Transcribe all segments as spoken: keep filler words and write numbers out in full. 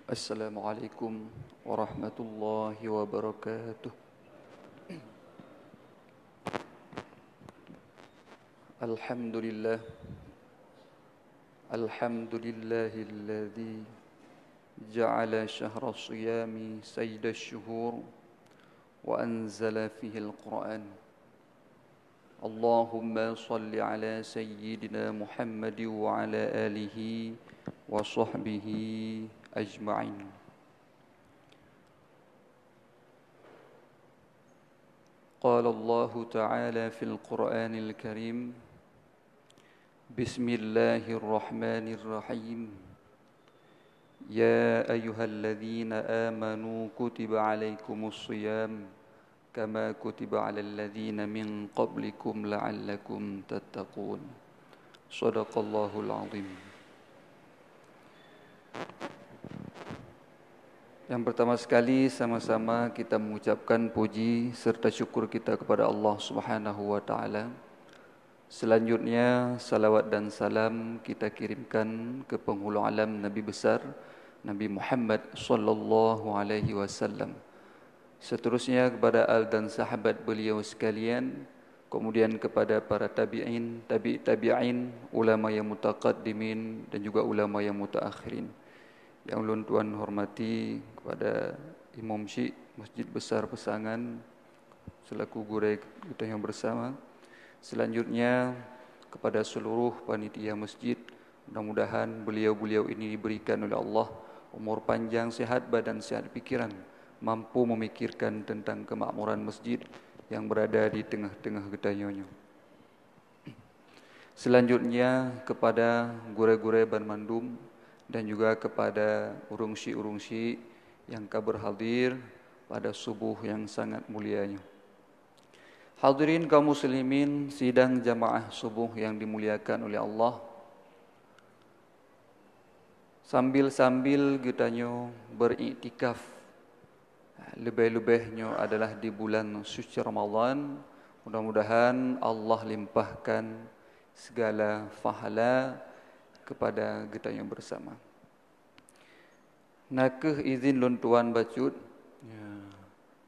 Assalamualaikum warahmatullahi wabarakatuh. Alhamdulillah. Alhamdulillahilladzi ja'ala syahra siyami sayyidash syuhur wa anzala fihil Qur'an. Allahumma shalli ala sayyidina Muhammad wa ala alihi wa sahbihi ajma'in. Qala Allahu ta'ala fil Qur'anil Karim, Bismillahirrahmanirrahim. Ya ayyuhalladzina amanu kutiba alaikumus siyam kama kutiba alal ladzina min qablikum la'allakum tattaqun. Shadaqallahul azim. Yang pertama sekali, sama-sama kita mengucapkan puji serta syukur kita kepada Allah Subhanahu wa Ta'ala. Selanjutnya, salawat dan salam kita kirimkan ke penghulu alam Nabi besar, Nabi Muhammad sallallahu alaihi wasallam. Seterusnya, kepada al dan sahabat beliau sekalian, kemudian kepada para tabi'in, tabi' tabi'in, ulama yang mutaqaddimin dan juga ulama yang mutaakhirin. Yang ulôn tuan hormati kepada Imam Syik Masjid Besar Pesangan selaku gurée geutanyoe bersama. Selanjutnya, kepada seluruh panitia masjid, mudah-mudahan beliau-beliau ini diberikan oleh Allah umur panjang, sehat badan, sehat pikiran, mampu memikirkan tentang kemakmuran masjid yang berada di tengah-tengah geutanyoe nyoe. Selanjutnya, kepada gurée-gurée banmandum dan juga kepada ureuëng syik-ureuëng syik nyang ka berhadir pada suboh nyang sangat mulia nyoe. Hadirin kaum muslimin, sidang jamaah suboh yang dimuliakan oleh Allah, sambil-sambil geutanyoe beriktikaf, leubeh-leubeh nyoe adalah di bulan suci Ramadan, mudah-mudahan Allah limpahkan segala pahala kepada geutanyoe bersama. Na kheueh izin lôn tuan bacut. Ya.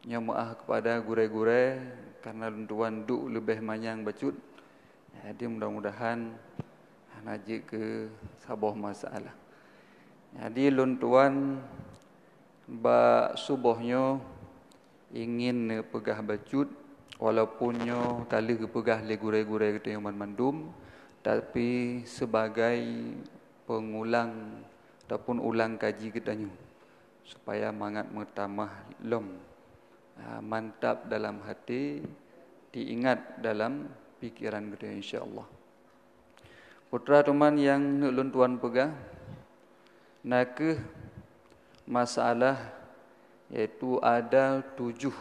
Nyoe meuáh kepada gurée-gurée, karena lôn tuan duek leubeh manyang bacut. Jadi, mudah-mudahan hana jeuet keu saboh masalah. Jadi, lôn tuan bak suboh nyoe ingin neupeugah bacut, walaupun nyoe ka lheueh geupeugah lé gurée-gurée geutanyoe banmandum, tapi sebagai pengulang ataupun ulang kaji geutanyoe, supaya mangat meutamah lom, ah, mantap dalam hati, diingat dalam pikiran geutanyoe, insya Allah. Putra teuma nyang neuk lôn tuan peugah, na kheueh masalah, yaitu ada tujuh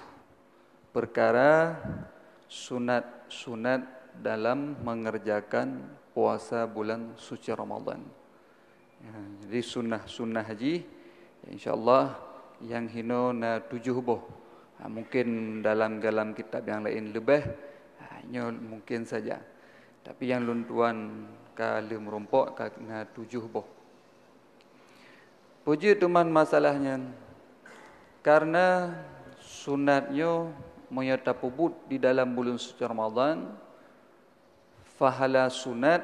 perkara sunat-sunat dalam mengerjakan puasa bulan suci Ramadan. Ya, jadi sunnah-sunnah jih, ya, insya Allah, nyang hinoe na tujoh boh. Ha, mungkin dalam-dalam kitab nyang laén leubeh, ha, nyoe mungkin saja. Tapi nyang lôn tuan ka lheueh meurumpok ka na tujoh boh. Peue jeuet teuma masalah nyan? Karena sunat nyoe meunyoe tapeubuet di dalam buleuen suci Ramadan, pahala sunat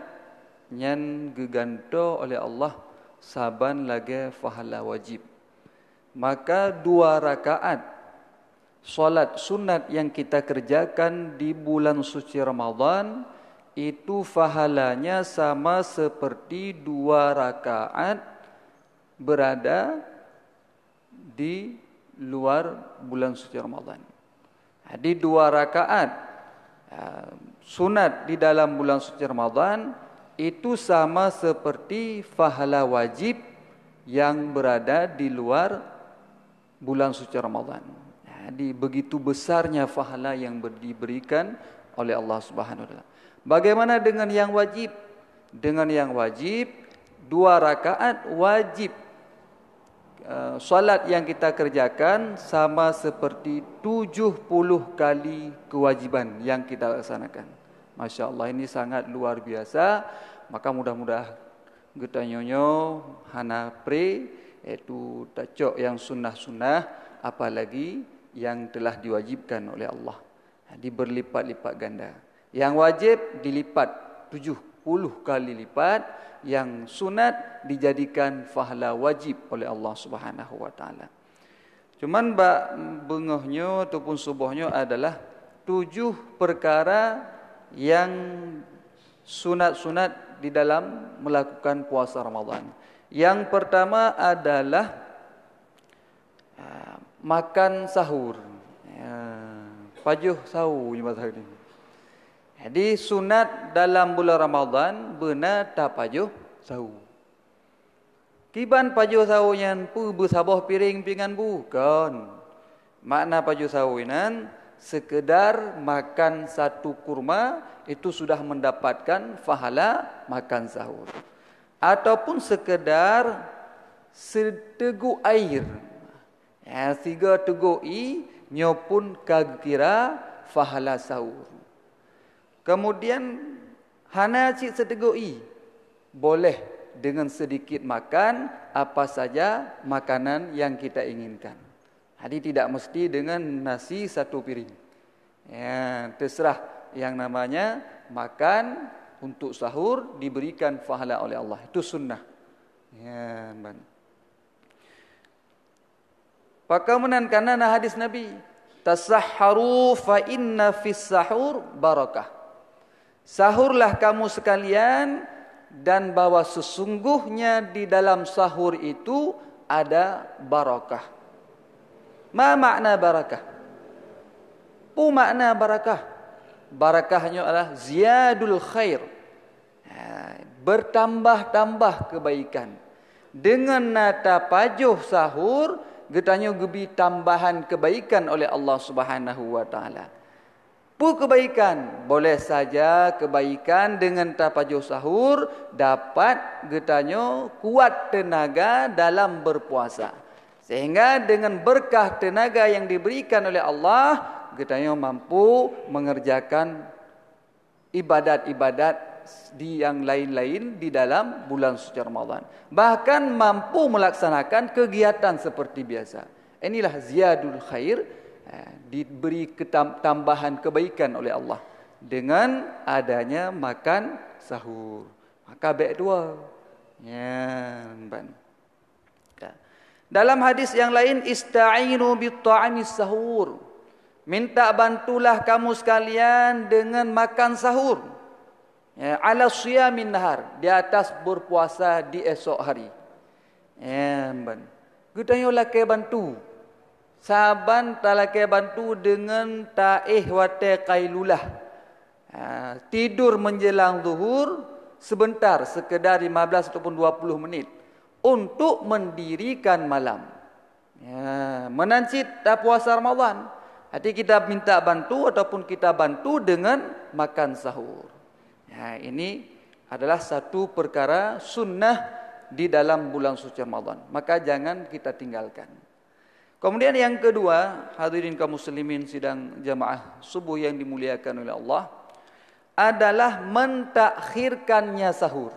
nyan geugantoe oleh Allah saban lagée pahala wajéb. Maka dua rakaat salat sunat yang kita kerjakan di bulan suci Ramadan, itu pahalanya sama seperti dua rakaat berada di luar bulan suci Ramadan. Jadi, dua rakaat, ah, sunat di dalam bulan suci Ramadan itu sama seperti pahala wajib yang berada di luar bulan suci Ramadan. Jadi, begitu besarnya pahala yang ber-, diberikan oleh Allah Subhanahu wa Taala. Bagaimana dengan yang wajib? Dengan yang wajib, dua rakaat wajib, eh, salat yang kita kerjakan sama seperti tujuh puluh kali kewajiban yang kita laksanakan. Masya Allah, ini sangat luar biasa. Maka mudah-mudahan geutanyoe nyoe hana pré yaitu tacok yang sunnah-sunnah, apalagi yang telah diwajibkan oleh Allah. Jadi berlipat-lipat ganda. Yang wajib dilipat tujuh puluh kali lipat, yang sunat dijadikan pahala wajib oleh Allah Subhanahu wa Taala. Cuman bak beungoh nyoe ataupun suboh nyoe adalah tujuh perkara yang sunat-sunat di dalam melakukan puasa Ramadan. Yang pertama adalah, ah, makan sahur. Ya, pajoh sahur nyoe bahasa ni. Jadi sunat dalam bulan Ramadan beuna tapajoh sahur. Kiban pajoh sahur nyan peue beusaboh piréng pingan bu? Kon. Makna pajoh sahur nyan sekedar makan satu kurma itu sudah mendapatkan pahala makan sahur. Ataupun sekedar seteguk air. Ya, siga teguk ie nyoe pun ka geukira pahala sahur. Kemudian hana cit seteguk ie, boleh dengan sedikit makan apa saja makanan yang kita inginkan. Jadi tidak mesti dengan nasi satu piring. Ya, terserah yang namanya makan untuk sahur diberikan pahala oleh Allah. Itu sunnah. Ya, ban. Pakon meunan, karena na hadis Nabi, "Tasahharu fa inna fis sahur barakah." Sahurlah kamu sekalian, dan bahwa sesungguhnya di dalam sahur itu ada barakah. Ma makna barakah? Peue makna barakah? Barakah nyoe adalah ziyadul khair. Ha, bertambah-tambah kebaikan. Dengan na tapajoh sahur, geutanyoe geubri tambahan kebaikan oleh Allah Subhanahu wa Taala. Peue kebaikan? Boleh saja kebaikan dengan tapajoh sahur dapat geutanyoe kuat teunaga dalam berpuasa. Sehingga dengan berkah teunaga yang diberikan oleh Allah, geutanyoe mampu mengerjakan ibadat-ibadat di yang lain-lain di dalam bulan suci Ramadan. Bahkan mampu melaksanakan kegiatan seperti biasa. Inilah ziyadul khair, eh, diberi ketam-, tambahan kebaikan oleh Allah dengan adanya makan sahur. Maka bèk dua. Ya, ban. Ya. Dalam hadis yang lain, "Ista'inu bit ta'amis sahur." Minta bantulah kamu sekalian dengan makan sahur. Ya, "ala siyamin nahar", di atas berpuasa di esok hari. Ya, ban. Geutanyoe lakèe bantu. Saban talakèe bantu dengan taéh watèe qailulah. Ha, tidur menjelang zuhur sebentar, sekedar lima belas ataupun dua puluh menit untuk mendirikan malam. Ya, meunan cit tapuasa Ramadan. Jadi kita minta bantu ataupun kita bantu dengan makan sahur. Ya, ini adalah satu perkara sunnah di dalam bulan suci Ramadan. Maka jangan kita tinggalkan. Kemudian yang kedua, hadirin kaum muslimin sidang jamaah subuh yang dimuliakan oleh Allah, adalah mentakhirkannya sahur.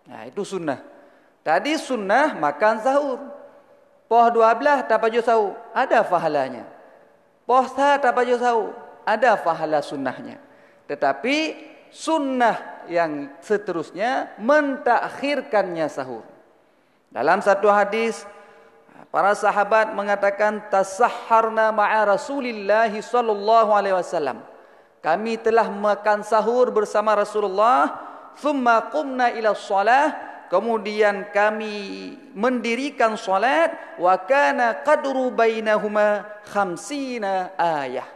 Nah, itu sunnah. Tadi sunnah makan sahur. Poh dua belas tapajoh sahur, ada pahalanya. Poh sa tapajoh sahur, ada pahala sunnahnya. Tetapi sunnah yang seterusnya mentakhirkannya sahur. Dalam satu hadis, para sahabat mengatakan, "Tasahharna ma'a Rasulillahi sallallahu alaihi wasallam." Kami telah makan sahur bersama Rasulullah, "tsumma qumna ila shalah," kemudian kami mendirikan salat, "wa kana qadru bainahuma khamsina ayah."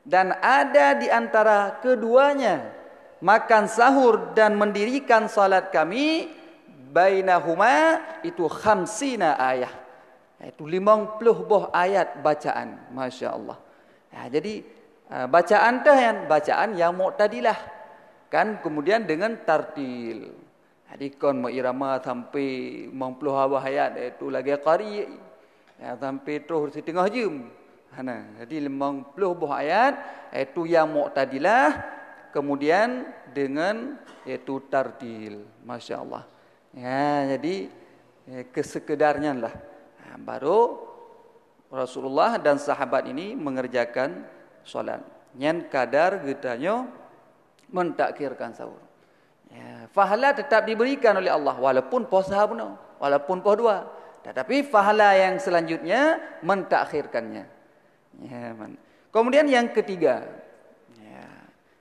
Dan ada di antara keduanya, makan sahur dan mendirikan salat kami, bainahuma, itu khamsina ayah. Itu limong ploh boh ayat bacaan. Masya Allah. Ha, jadi, ha, bacaan teuh nyan, bacaan yang mu'tadilah. Kan, kemudian dengan tartil. Jadi kon meuirama sampai limong ploh boh ayat, iaitu lagèe qari, ya, sampai troh siteungoh jeuem. Hana. Jadi limong ploh boh ayat, iaitu yang mu'tadilah, kemudian dengan iaitu tartil. Masya Allah. Ya, jadi Eh, kesekedar nyan lah. Ha, baru Rasulullah dan sahabat ini mengerjakan solat. Nyan kadar geutanyoe mentakhirkan sahur. Ya, pahala tetap diberikan oleh Allah walaupun poh sah bunoe, walaupun poh dua. Tetapi pahala yang selanjutnya mentakhirkannya. Ya, man. Kemudian yang ketiga, ya,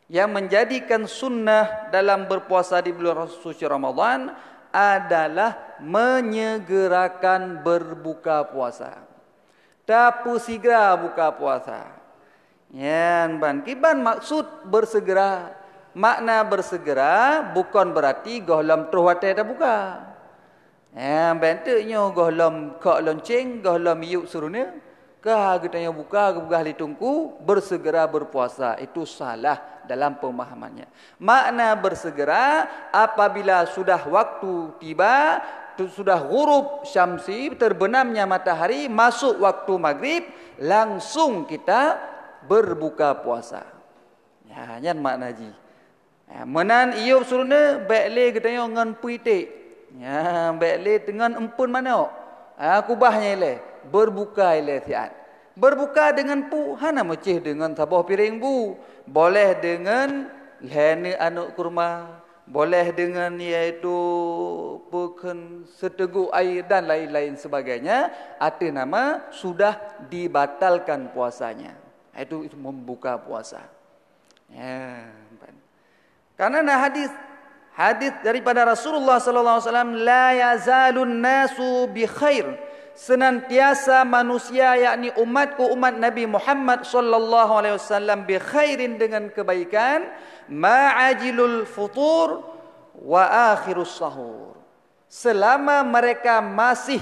yang menjadikan sunnah dalam berpuasa di bulan suci Ramadan adalah menyegerakan berbuka puasa. Tapeusigra buka puasa. Nyan ban kiban maksud bersegera. Makna bersegera bukan berarti gohlom troh watèe tabuka. Eh, bentuk nyoe gohlom kok lonceng, gohlom yub suruneuk, ka geutanyoe buka geupeugah lé teungku, bersegera berpuasa. Itu salah dalam pemahamannya. Makna bersegera, apabila sudah waktu tiba, tu-, sudah ghurub syamsi, terbenamnya matahari, masuk waktu maghrib, langsung kita berbuka puasa. Ya, nyan makna jih. Ha, meunan iyub suruneuk bèk lé geutanyoe ngon peuiték. Ha, bèk lé teungon eumpeuen manok. Ha, kubah nyan ilèe, berbuka ilèe siat. Berbuka deungon peue? Hana meucéh deungon saboh piréng bu. Boleh deungon lhèe neuk aneuëk kurma. Boleh deungon, yaitu, peue kheun, seuteugok air dan lain-lain sebagainya. Ateueh nama sudah dibatalkan puasanya. Itu, itu membuka puasa. Ya, karena na hadis, hadis daripada Rasulullah sallallahu alaihi wasallam, "La yazalun nasu bi khair." Senantiasa manusia, yakni umatku, umat Nabi Muhammad sallallahu alaihi wasallam, bi khairin, dengan kebaikan, ma ajilul futur wa akhirus sahur. Selama mereka masih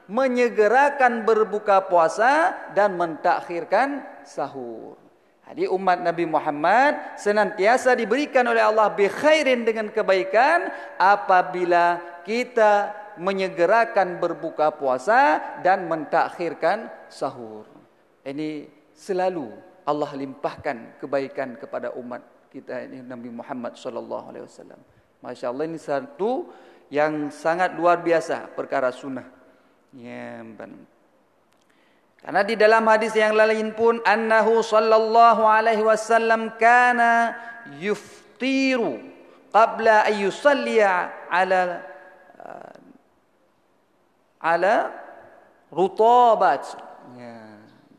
menyegerakan berbuka puasa dan mentakhirkan sahur. Jadi umat Nabi Muhammad senantiasa diberikan oleh Allah bi khairin, dengan kebaikan, apabila kita menyegerakan berbuka puasa dan mentakhirkan sahur. Ini selalu Allah limpahkan kebaikan kepada umat kita ini, Nabi Muhammad sallallahu alaihi wasallam. Masya Allah, ini satu yang sangat luar biasa perkara sunnah. Ya, ban. Karena di dalam hadis yang lain pun, annahu sallallahu alaihi wasallam kana yuftiru qabla an yusalliya ala, ala rutabat. Ya.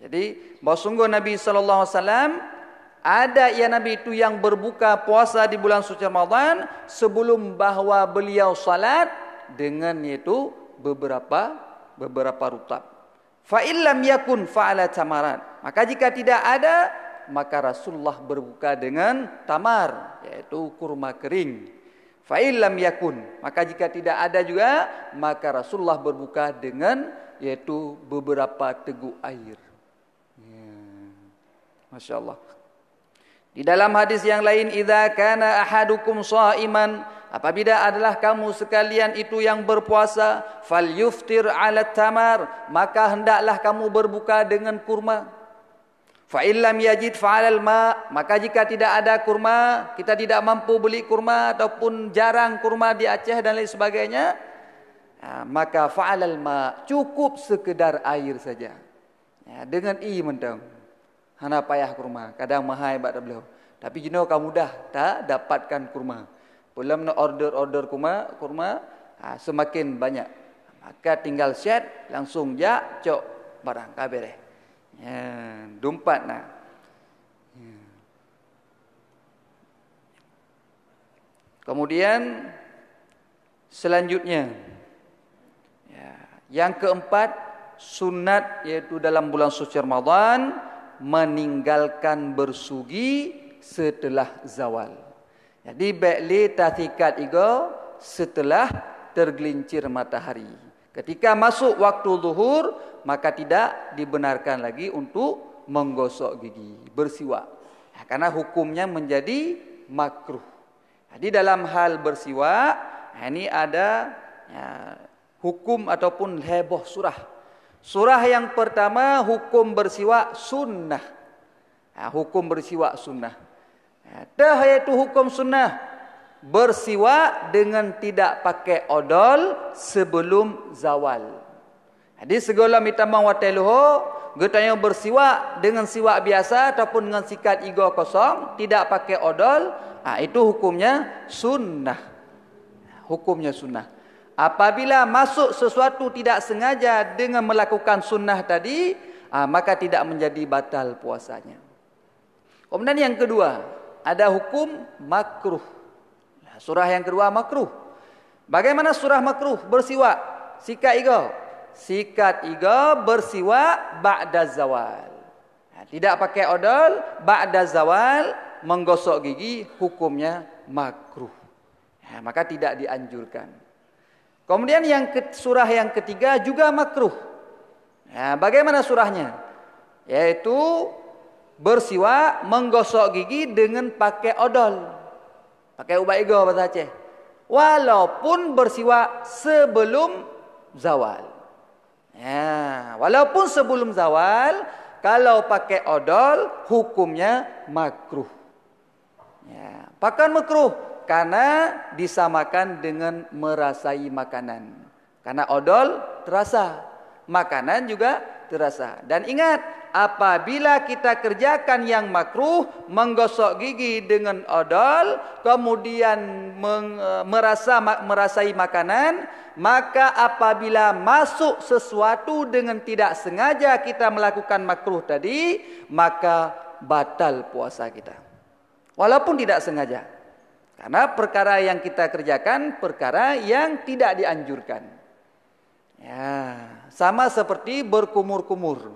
Jadi, bahwa sungguh Nabi sallallahu alaihi wasallam ada, ya, Nabi itu yang berbuka puasa di bulan suci Ramadan sebelum bahwa beliau salat dengan, yaitu, beberapa, beberapa rutab. Fa illam yakun fa'ala tamarat. Maka jika tidak ada, maka Rasulullah berbuka dengan tamar, yaitu kurma kering. Fa illam yakun, maka jika tidak ada juga, maka Rasulullah berbuka dengan, yaitu, beberapa teguk air. Ya. Masya Allah. Di dalam hadis yang lain, "Idza kana ahadukum sha'iman," apabila adalah kamu sekalian itu yang berpuasa, "falyuftir 'ala tamar," maka hendaklah kamu berbuka dengan kurma. "Fa illam yajid fa'alal ma," maka jika tidak ada kurma, kita tidak mampu beli kurma ataupun jarang kurma di Aceh dan lain sebagainya, ha, maka fa'alal ma, cukup sekedar air saja. Ya, dengan ie mantong. Hana payah kurma, kadang mahai bak tabloe. Tapi jinoe ka mudah ta dapatkan kurma. Peulom na order-order kurma, kurma, ha, semakin banyak. Maka tinggal set, langsung jak, cok barang, ka beres. Ya, dumpat na. Ya. Kemudian, selanjutnya, ya, yang keempat, sunat, yaitu dalam bulan suci Ramadan, meninggalkan bersugi setelah zawal. Jadi, bèk lé tasikat igoe setelah tergelincir matahari. Ketika masuk waktu zuhur, maka tidak dibenarkan lagi untuk menggosok gigi, bersiwak. Ya, karena hukumnya menjadi makruh. Jadi dalam hal bersiwak, ha, ini ada, ya, hukum ataupun lhèe boh surah. Surah yang pertama, hukum bersiwak sunnah. Ha, hukum bersiwak sunnah. Ha, teuh yaitu hukum sunnah. Bersiwak dengan tidak pakai odol sebelum zawal. Jadi, sigohlom jitamong watée luho, geutanyoe bersiwak dengan siwak biasa ataupun dengan sikat igoe kosong, tidak pakai odol, ha, itu hukumnya sunnah. Hukumnya sunnah. Apabila masuk sesuatu tidak sengaja dengan melakukan sunnah tadi, ha, maka tidak menjadi batal puasanya. Kemudian yang kedua, ada hukum makruh. Nah, surah yang kedua makruh. Bagaimana surah makruh? Bersiwak, sikat igoe. Sikat igoe, bersiwak ba'da zawal. Nah, tidak pakai odol, ba'da zawal, menggosok gigi, hukumnya makruh. Nah, maka tidak dianjurkan. Kemudian yang ke-, surah yang ketiga juga makruh. Ya, bagaimana surahnya? Yaitu bersiwak, menggosok gigi dengan pakai odol. Pakai ubat igoe bahasa Aceh. Walaupun bersiwak sebelum zawal. Ya, walaupun sebelum zawal, kalau pakai odol, hukumnya makruh. Ya, pakon makruh? Karena disamakan dengan merasai makanan. Karena odol terasa, makanan juga terasa. Dan ingat, apabila kita kerjakan yang makruh, menggosok gigi dengan odol, kemudian meng-, merasa ma-, merasai makanan, maka apabila masuk sesuatu dengan tidak sengaja kita melakukan makruh tadi, maka batal puasa kita. Walaupun tidak sengaja. Karena perkara yang kita kerjakan, perkara yang tidak dianjurkan. Ya, sama seperti berkumur-kumur.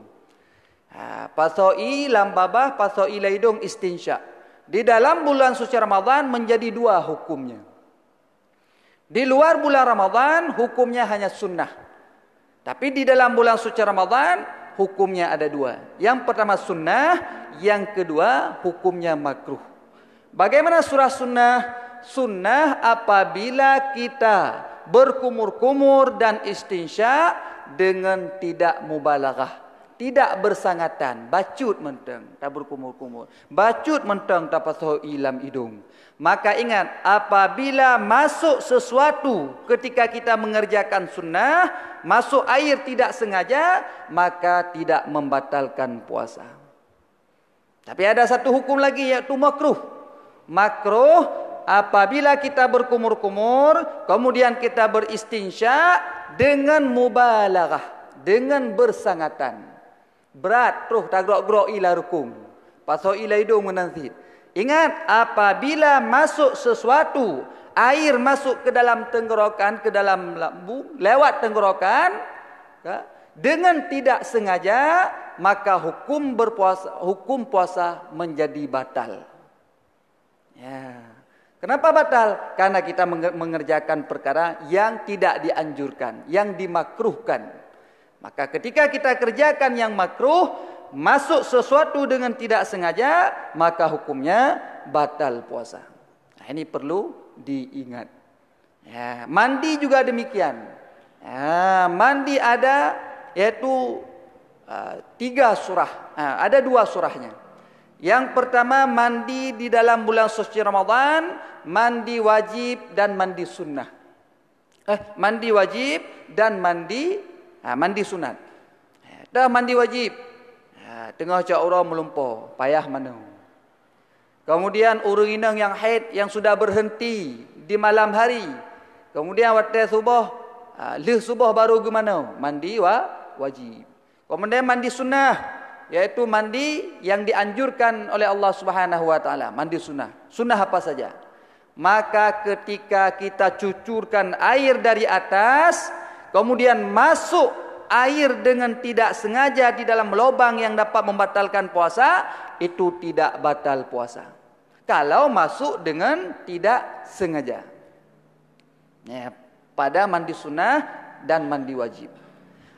Ha, pasoe ié lam babah, pasoe ié lam idong, istinsyak. Di dalam bulan suci Ramadan menjadi dua hukumnya. Di luar bulan Ramadan, hukumnya hanya sunnah. Tapi di dalam bulan suci Ramadan, hukumnya ada dua. Yang pertama sunnah, yang kedua hukumnya makruh. Bagaimana surah sunnah? Sunnah apabila kita berkumur-kumur dan istinsyak dengan tidak mubalaghah, tidak bersangatan, bacut mantong taberkumur-kumur, bacut mantong tapasoe ié lam idong. Maka ingat, apabila masuk sesuatu ketika kita mengerjakan sunnah, masuk air tidak sengaja, maka tidak membatalkan puasa. Tapi ada satu hukum lagi, yaitu makruh. Makruh apabila kita berkumur-kumur, kemudian kita beristinsyak dengan mubalaghah, dengan bersangatan. Brat troh tagrok-grok ié lam rukung. Pasoe ié lam idong meunan cit. Ingat, apabila masuk sesuatu, air masuk ke dalam tenggorokan, ke dalam lambung, lewat tenggorokan, ya, dengan tidak sengaja, maka hukum berpuasa, hukum puasa menjadi batal. Ya. Kenapa batal? Karena kita menge-, mengerjakan perkara yang tidak dianjurkan, yang dimakruhkan. Maka ketika kita kerjakan yang makruh, masuk sesuatu dengan tidak sengaja, maka hukumnya batal puasa. Nah, ini perlu diingat. Ya, mandi juga demikian. Ya, mandi ada, yaitu, ah, tiga surah. Ah, ada dua surahnya. Yang pertama, mandi di dalam bulan suci Ramadan, mandi wajib dan mandi sunnah. Eh, mandi wajib dan mandi, ah, mandi sunat. Dah mandi wajib, ah, teungoh cot uroe meulumpoe, payah manoe. Kemudian ureuëng inong nyang haid yang sudah berhenti di malam hari. Kemudian watée suboh, ah, lheueh suboh baru geumanoe, mandi wa-, wajib. Kemudian mandi sunnah, yaitu mandi yang dianjurkan oleh Allah Subhanahu wa Taala, mandi sunnah. Sunnah apa saja? Maka ketika kita cucurkan air dari atas, kemudian masuk air dengan tidak sengaja di dalam lubang yang dapat membatalkan puasa, itu tidak batal puasa. Kalau masuk dengan tidak sengaja. Ya, pada mandi sunnah dan mandi wajib.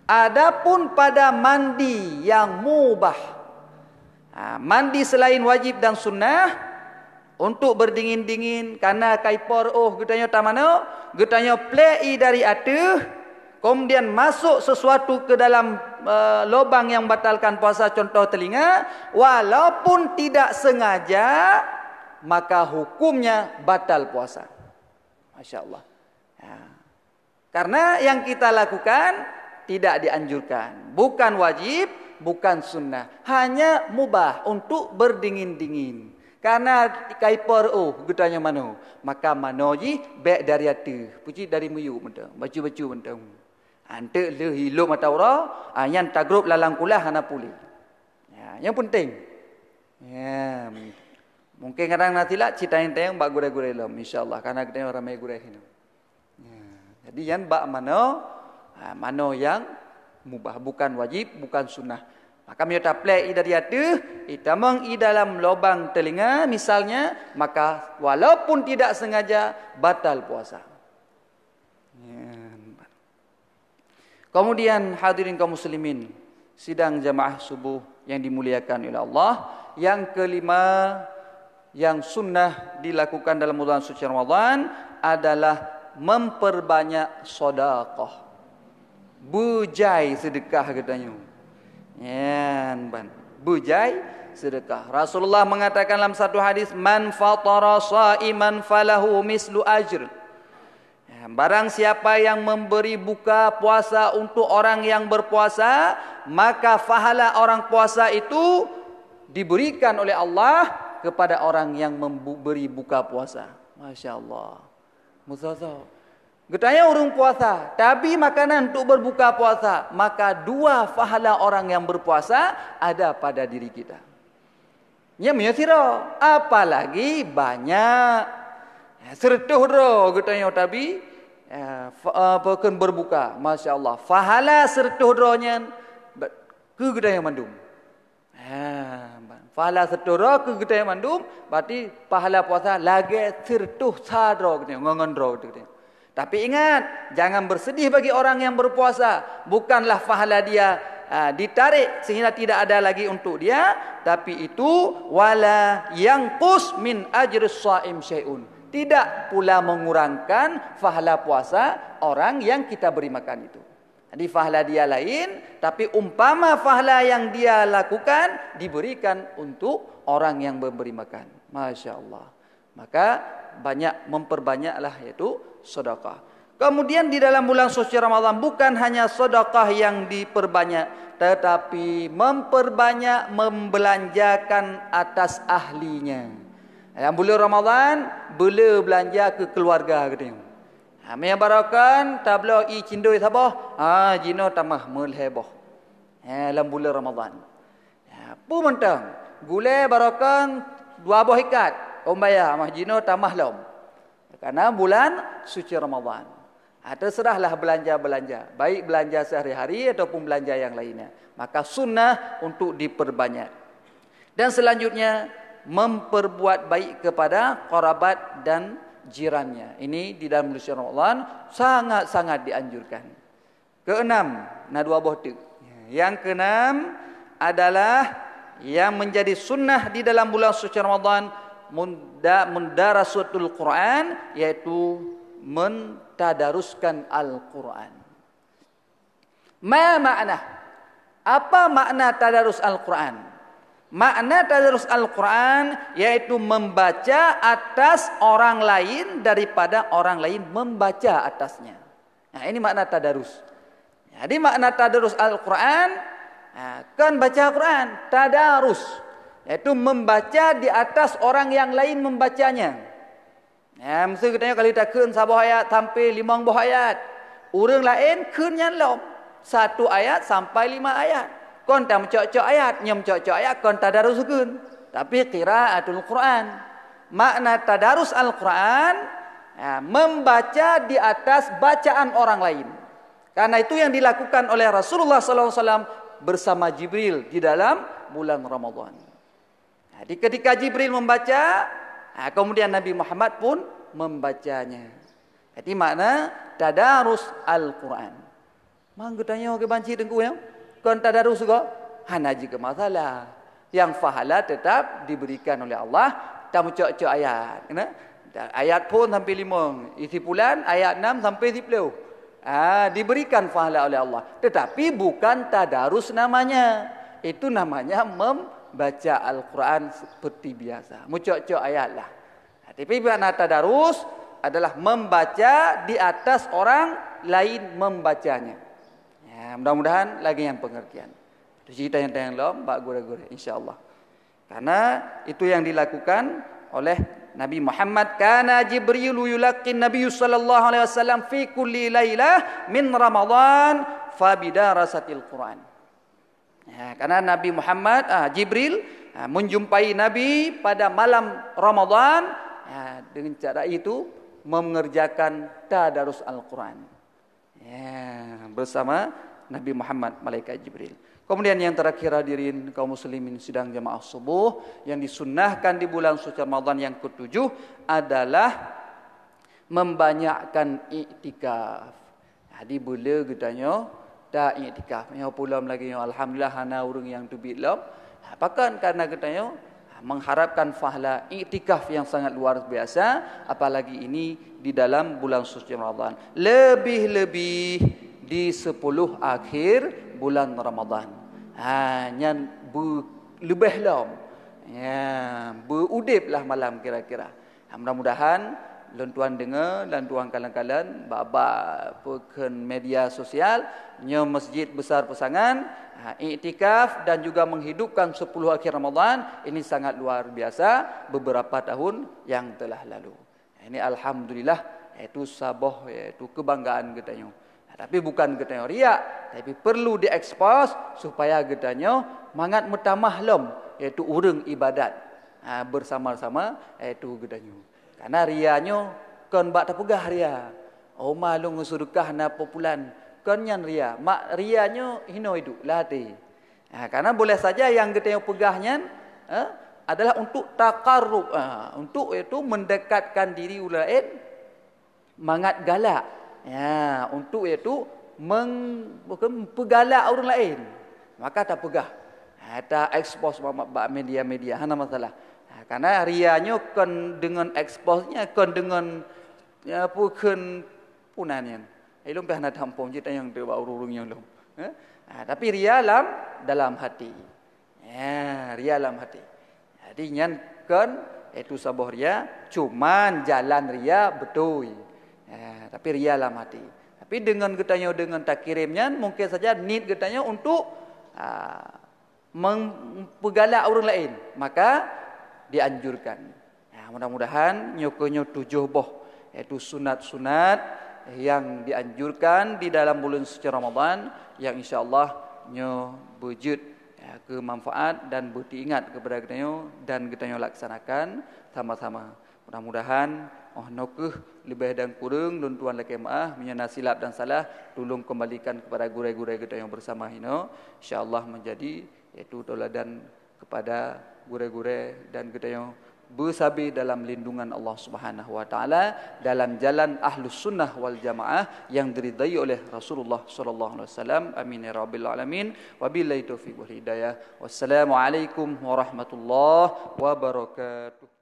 Adapun pada mandi yang mubah, ha, mandi selain wajib dan sunnah, untuk berdingin-dingin, karena ka ipor óh geutanyoe tamanoe, geutanyoe plek ié dari ateueh, kemudian masuk sesuatu ke dalam, eh, lubang yang batalkan puasa, contoh telinga, walaupun tidak sengaja, maka hukumnya batal puasa. Masya Allah. Ya. Karena yang kita lakukan tidak dianjurkan, bukan wajib, bukan sunnah, hanya mubah untuk berdingin-dingin. Karena kaipo reuoh geutanyoe manoe, maka manoe jih bèk dari ateueh, pucit dari miyueb mantong, bacut-bacut mantong. Anteuk lheueh ilop mata uroe, ah, nyan tagrôp lam kulah hana puléh. Ya, nyang penting. Ya, mungkin kadang na silap, ci tanyong-tanyong bak gurèe-gurèe lom, insya Allah, karena geutanyoe ramé gurèe hinoe. Ya, jadi nyan bak manoe, ha, manoe nyang mubah, bukan wajib, bukan sunnah. Maka meunyoe taplek ié dari ateueh, ié tamong ié dalam lubang telinga misalnya, maka walaupun tidak sengaja, batal puasa. Ya. Kemudian hadirin kaum muslimin, sidang jamaah subuh yang dimuliakan oleh Allah, yang kelima yang sunnah dilakukan dalam bulan suci Ramadan adalah memperbanyak sedekah. Beujai sedekah geutanyoe. Nyan ban, beujai sedekah. Rasulullah mengatakan dalam satu hadis, "Man fatara shaiman falahu mislu ajr." Ya, barang siapa yang memberi buka puasa untuk orang yang berpuasa, maka pahala orang puasa itu diberikan oleh Allah kepada orang yang memberi buka puasa. Masya Allah. Musozo. Geutanyoe ureuëng puasa, tabi makanan untuk berbuka puasa, maka dua pahala orang yang berpuasa ada pada diri kita. Nyan meunyoe sidroe, apalagi banyak. Ya, sireutoh droe geutanyoe tabi, ya, fa-, apa, kheun berbuka. Masya Allah. Pahala sireutoh droe nyan ba-, keu geutanyoe mandum. Ha, pahala sireutoh droe keu geutanyoe mandum, berarti pahala puasa lagèe sireutoh sa droe geutanyoe, ngon, ngon droe geutanyoe. Tapi ingat, jangan bersedih bagi orang yang berpuasa. Bukanlah pahala dia, ah, ditarik sehingga tidak ada lagi untuk dia, tapi itu wala yanqus min ajri shaim syai'un. Tidak pula mengurangkan pahala puasa orang yang kita beri makan itu. Jadi pahala dia lain, tapi umpama pahala yang dia lakukan diberikan untuk orang yang memberi makan. Masya Allah. Maka banyak, memperbanyaklah yaitu sedekah. Kemudian di dalam bulan suci Ramadan bukan hanya sedekah yang diperbanyak, tetapi memperbanyak membelanjakan atas ahlinya. Dalam bulan Ramadan, bela belanja keu keluarga geutanyoe. Ha, meunyoe baroekon tabloe ié cindoi saboh, ha, jinoe tamah meulhèe boh. Ha, lam bulan Ramadan. Ha, peue mantong, gulèe baroekon dua boh ikat, kon baya, mah jinoe tamah lom. Karena bulan suci Ramadan. Ha, terserahlah belanja-belanja, baik belanja sehari-hari ataupun belanja yang lainnya. Maka sunnah untuk diperbanyak. Dan selanjutnya, memperbuat baik kepada kerabat dan jirannya. Ini di dalam bulan Ramadan sangat-sangat dianjurkan. Keenam, na dua boh teuk. Yang keenam adalah yang menjadi sunnah di dalam bulan suci Ramadan, munda-, mudarasatul Quran, yaitu mentadaruskan Al-Quran. Ma makna? Apa makna tadarus Al-Quran? Makna tadarus Al-Quran yaitu membaca atas orang lain daripada orang lain membaca atasnya. Nah, ini makna tadarus. Jadi makna tadarus Al-Quran, nah, kon baca Quran, tadarus, yaitu membaca di atas orang yang lain membacanya. Ya, meuseu geutanyoe kali takheun saboh ayat sampai limong boh ayat. Ureuëng laén kheun nyan lom, satu ayat sampai lima ayat. Kon tameucok-cok ayat, nyoe meucok-cok ayat kon tadarus kheun, tapi qiraatul Quran. Makna tadarus Al-Quran, ya, membaca di atas bacaan orang lain. Karena itu yang dilakukan oleh Rasulullah sallallahu alaihi wasallam bersama Jibril di dalam bulan Ramadan. Jadi ketika Jibril membaca, ha, kemudian Nabi Muhammad pun membacanya. Jadi makna tadarus Al-Quran. Mang geutanyoe keu banci teungku nyoe, kon tadarus juga? Hana jeuet keu masalah. Yang pahala tetap diberikan oleh Allah, tameucok-cok ayat. Kena? Ayat phon sampai limong, isi pulan ayat enam sampai sepuluh. Ah, diberikan pahala oleh Allah. Tetapi bukan tadarus namanya. Itu namanya membaca Al-Quran seperti biasa. Meucok-cok ayat lah. Tapi bila na tadarus, adalah membaca di atas orang lain membacanya. Ya, mudah-mudahan lagi yang pengertian. Itu cerita yang tayang lom bak gurée-gurée, insya Allah. Karena itu yang dilakukan oleh Nabi Muhammad. Kana Jibril yulaqqin Nabi sallallahu alaihi wasallam fi kulli lailah min Ramadan fabidarasatil Quran. Ya, karena Nabi Muhammad, ah, Jibril, ah, menjumpai Nabi pada malam Ramadan, ah, dengan cara itu mengerjakan tadarus Al-Quran. Ya, bersama Nabi Muhammad, malaikat Jibril. Kemudian yang terakhir, hadirin kaum muslimin sidang jamaah subuh, yang disunnahkan di bulan suci Ramadan yang ketujuh adalah membanyakkan iktikaf. Jadi, beu le geutanyoe ta-iktikaf. Nyoe pulom lagi nyoe, alhamdulillah, hana ureuëng nyang teubiet lom. Ha, pakon? Karena geutanyoe mengharapkan pahala iktikaf yang sangat luar biasa, apalagi ini di dalam bulan suci Ramadan. Lebih-lebih di sepuluh akhir bulan Ramadan. Ha, nyan beu-, leubeh lom. Ya, beu-udeb lah malam kira-kira. Ha, mudah-mudahan lôn tuan deungoe dan tuan kalon-kalon bak-bak peukheun media sosial, nyoe Masjid Besar Peusangan, ha, iktikaf dan juga menghidupkan sepuluh akhir Ramadan, ini sangat luar biasa beberapa tahun yang telah lalu. Ini alhamdulillah, yaitu saboh, yaitu kebanggaan geutanyoe. Nah, tapi bukan geutanyoe riak, tapi perlu diekspos supaya geutanyoe mangat meutamah lom, yaitu ureuëng ibadat, ha, bersama-sama, yaitu geutanyoe. Karena ria nyoe kon bak tapeugah ria. Oma lôn ngon seudeukah na populan, kon nyan ria. Mak ria nyoe hinoe duek lam até. Ha, karena boleh saja yang geutanyoe peugah nyan, eh, adalah untuk takarrub, ha, untuk itu mendekatkan diri ulôn laén mangat galak. Ya, untuk itu meng-, bukan, peugalak ureuëng laén. Maka tapeugah, ha, ta-expose bak, bak media-media, hana masalah. Ha, karena ria nyoe kon deungon expose nyan, kon deungon, ya, peukheun punan nyan. Ilôn pih hana tampông cit nyang teuba ureuëng-ureuëng nyang lom. Eh? Ha, tapi ria lam, dalam hati. Ya, ria lam hati. Jadi nyan kon, yaitu saboh ria, cuman jalan ria beutôi. Ya, tapi ria lam hati. Tapi deungon geutanyoe deungon takirém nyan, mungkin saja niet geutanyoe untuk, ah, meng-, peugalak ureuëng laén, maka dianjurkan. Ya, mudah-mudahan nyoe keuh nyoe tujoh boh, yaitu sunat-sunat yang dianjurkan di dalam bulan suci Ramadan, yang insya Allah nyoe beujeuet, ya, keu manfaat dan beuteuingat kepada geutanyoe dan geutanyoe laksanakan sama-sama. Mudah-mudahan, oh, nyoe keuh leubeh dan kureueng lôn tuan lakée meuáh, meunyoe na silap dan salah, tulông kembalikan kepada gurée-gurée geutanyoe bersama hinoe, insya Allah menjadi yaitu tauladan kepada gurée-gurée dan geutanyoe beusabe dalam lindungan Allah Subhanahu wa Taala, dalam jalan Ahlus Sunnah wal Jamaah yang diridai oleh Rasulullah sallallahu alaihi wasallam. Amin ya rabbil alamin. Wabillahi taufiq wal hidayah. Wassalamualaikum warahmatullahi wabarakatuh.